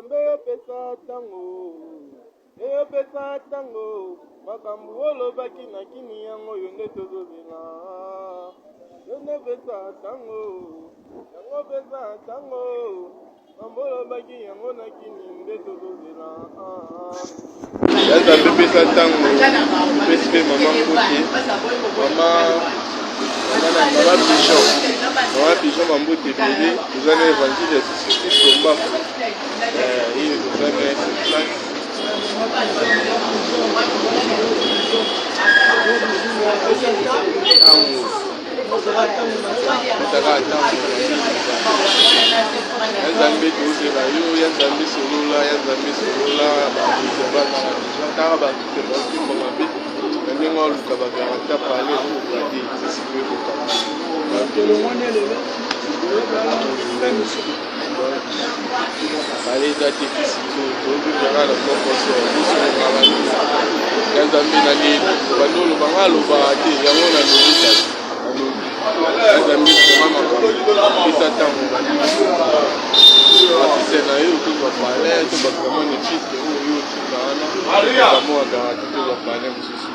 Nzambe yopesa tango eyopesa tango makambo olobaki na kini yango yo nde tozozela yo nde pesa tango yango pesa tango mambo olobaki yango na kini nde tozozela. Ya Nzambe pesa ntango topesi mpe mama mbote mama mama pigeon mama pigeon bambote ebele toza na évangile ya 66 lombaku ye toza na sur place ntango Pesaka ntango ya Nzambe tozela yo ya Nzambe solola ya Nzambe solola baartiste bazala deja tala baartiste baosimba mabe na ndenge aluka bagaranta pale ezokoka te sisikoyo ekokanga. Bale eza te ti sikoyo tozovivre kaka na kokoso bosolonga banini ya nzambe na leli bando oloba nga alobaka te yango nalobi kasi nalobi ya nzambe koma makambo pesa ntango banini artiste na yo tozwa palais to bato bamoni fiske oyo yo otika wana bamwa garanti tozwa palais mosusu.